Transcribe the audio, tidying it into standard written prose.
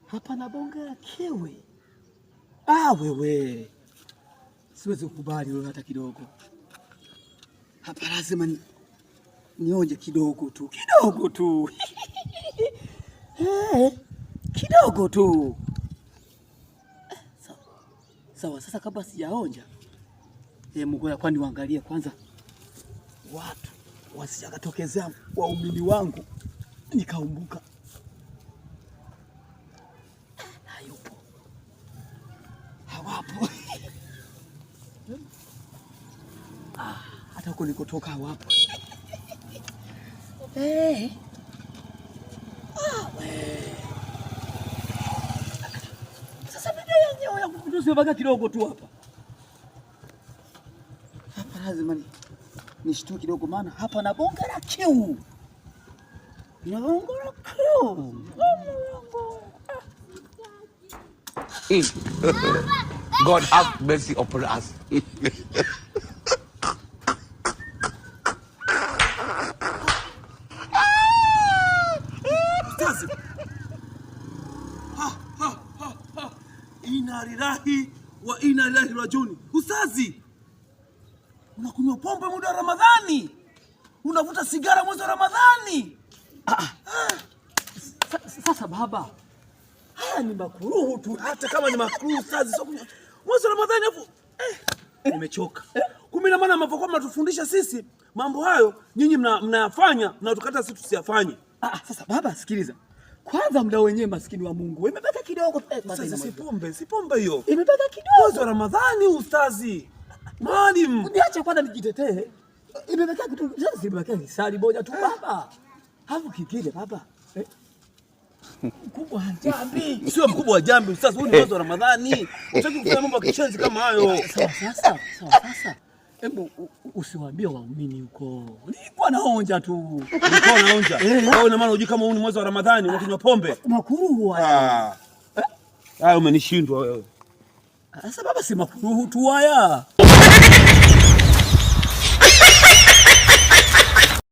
Hapa na bonge la kiwi. Ah, wewe siwezi kukubali wewe hata kidogo. Hapa lazima nionje kidogo tu, kidogo tu. Hey, kidogo tu. Sawa sawa. Sasa kabla sijaonja, ngoja kwani waangalie kwanza watu wasijakatokezea waumini wangu nikaumbuka. Hayupo, hawapo. Ah, hata huko nilikotoka hawapo. Hey. Ah, we. Sasa video yenyewe ya kutusibaga kidogo tu hapa. Hapa lazima nishtue kidogo, maana hapa na bonge la kiu. Na bonge la kiu. God have mercy upon us. Ustazi. Ha, ha, ha, ha. Inna lillahi wa inna ilaihi rajiun. Ustazi, unakunywa pombe muda wa Ramadhani, unavuta sigara mwezi wa Ramadhani. Sasa baba, haya ni makuruhu tu. Hata kama ni makuruhu ustazi, sio kunywa mwezi wa Ramadhani afu nimechoka. Kumbe na maana mnavyokuwa mnatufundisha sisi mambo hayo, nyinyi mnayafanya, mnatukata sisi tusiyafanye. Sasa baba, sikiliza kwanza, muda wenyewe maskini wa Mungu imebaki kidogo tu. Sasa si pombe, si pombe hiyo. Imebaki kidogo. Mwezi wa Ramadhani ustazi. Mwalimu. Niache kwanza nijitetee. Imebaki kitu, sasa imebaki sali moja tu baba. Hafu kingine baba. Mkubwa wa jambi. Sio mkubwa wa jambi ustazi, huu ni mwezi wa Ramadhani. Hutaki kufanya mambo ya kishenzi kama hayo. Sawa sasa, sawa sasa. Hebu usiwaambie waumini huko. Nilikuwa naonja tu. Nilikuwa naonja. Wewe una maana hujui kama huu ni mwezi wa Ramadhani unakunywa pombe? Makuruhu haya. Ah, umenishindwa wewe. Sasa baba, si makuruhu tu haya.